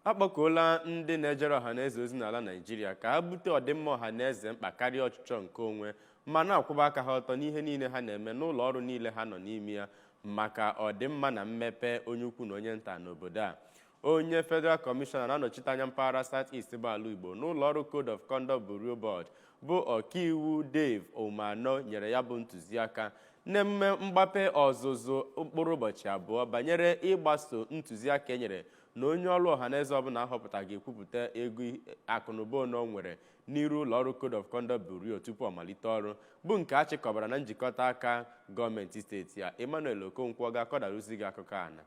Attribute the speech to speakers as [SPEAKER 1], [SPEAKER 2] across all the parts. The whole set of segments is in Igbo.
[SPEAKER 1] Akpọkuola ndị na-ejere ọhaneze ozi n'ala Naịjirịa ka ha bute ọdịmma ọhaneze mkpa karịa ọchịchọ nke onwe, ma na-akwụba aka ha ọtọ n'ihe niile ha na-eme n'ụlọ ọrụ niile ha nọ n'ime ya, maka ọdịmma na mmepe onye ukwu na onye nta n'obodo a. Onye Federal Kọmishọna na-anọchite anya mpaghara South East bụ ala Igbo n'ụlọ ọrụ Code of Conduct Bureau Board, bụ Ọkaiwu Dave Omano, nyere ya bụ ntụziaka n'emume mgbape ọzụzụ mkpụrụ ụbọchị 2 banyere ịgbaso ntụziaka e nyere na onye ọrụ ọhaneze ọbụla ahọpụta ga-ekwupụta ego akụnụba one o nwere n'iru ụlọ ọrụ Code of Conduct Bureau tupu ọ malite ọrụ, bụ nke a chịkọbara na njikọta aka gọọmenti steeti a. Emmanuel Okonkwo ga-akọdarụzi gị akụkọ a na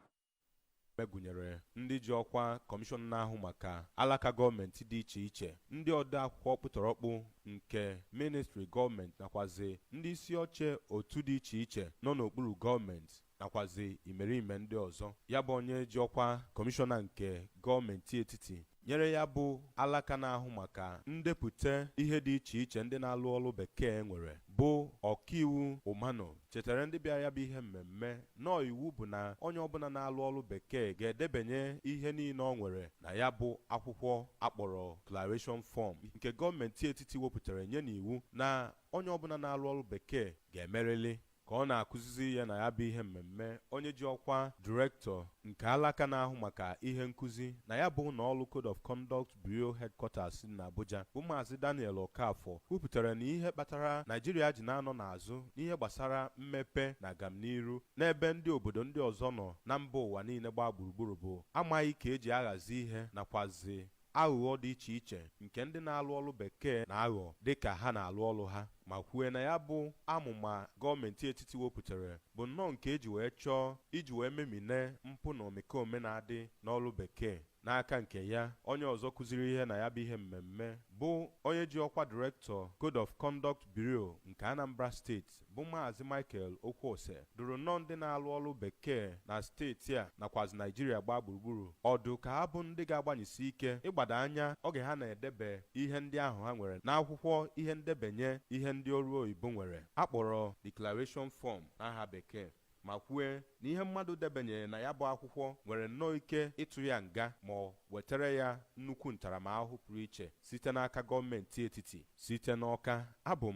[SPEAKER 2] Gụnyere ndị ji ọkwa kọmishọna na-ahụ maka alaka gọọmenti dị iche iche, ndị ode akwụkwọ kpụtọrọkpụ nke ministri gọọmenti, nakwazi ndị isi oche otu dị iche iche nọ n'okpuru gọọmenti, nakwazi imerime ndị ọzọ. Ya bụ onye ji ọkwa kọmishọna nke gọọmenti etiti nyere ya bụ alaka na-ahụ maka ndepụta ihe dị iche iche ndị na-alụ ọrụ bekee nwere, bụ Ọkaiwu Ụmanụ, chetara ndị bịara ya bụ ihe mmemme nọọ iwu bụ na onye ọbụla na-alụ ọrụ bekee ga-edebanye ihe niile ọ nwere na ya bụ akwụkwọ akpọrọ declaration form, nke gọọmenti etiti wepụtara nye n'iwu na onye ọbụla na-alụ ọrụ bekee ga-emerịrị. Ka ọ na-akụzizi ya na ya bụ ihe mmemme, onye ji ọkwa direktọ nke alaka na-ahụ maka ihe nkụzi na ya bụ ụlọọrụ Code of Conduct Bureau Headquarters dị n'Abuja, bụ Maazị Daniel Okafọ, kwupụtara na ihe kpatara Naijiria ji na-anọ n'azụ n'ihe gbasara mmepe na agamniru n'ebe ndị obodo ndị ọzọ nọ na mba ụwa niile gbaa gburugburu bụ amaghị ka eji aghazi ihe, nakwazi aghụghọ dị iche iche nke ndị na-alụ ọrụ bekee na-aghọ dịka ha na-alụ ọrụ ha, ma kwue na ya bụ amụma gọọmenti etiti wepụtara bụ nnọọ nke eji wee chọọ iji wee memine mpụ na omekome na-adị n'ọrụ bekee. N'aka nke ya, onye ọzọ kụziri ihe na ya bụ ihe mmemme, bụ onye ji ọkwa direktọ Code of Conduct Bureau nke Anambra Steeti, bụ Maazị Michael Okwuose, dụrụ nnọọ ndị na-alụ ọrụ bekee na steeti a nakwazi Naijiria gbaa gburugburu ọdụ ka ha bụ ndị ga-agbanyesi ike ịgbado anya oge ha na-edebe ihe ndị ahụ ha nwere n'akwụkwọ ihe ndebanye ihe ndị ọrụ oyibo nwere akpọrọ declaration form n'aha bekee, ma kwue na ihe mmadụ debanyere na ya bụ akwụkwọ nwere nnọọ ike ịtụ ya nga ma ọ wetara ya nnukwu ntaramahụhụ pụrụ iche site n'aka gọọmenti etiti. Site n'Ọka, abụ m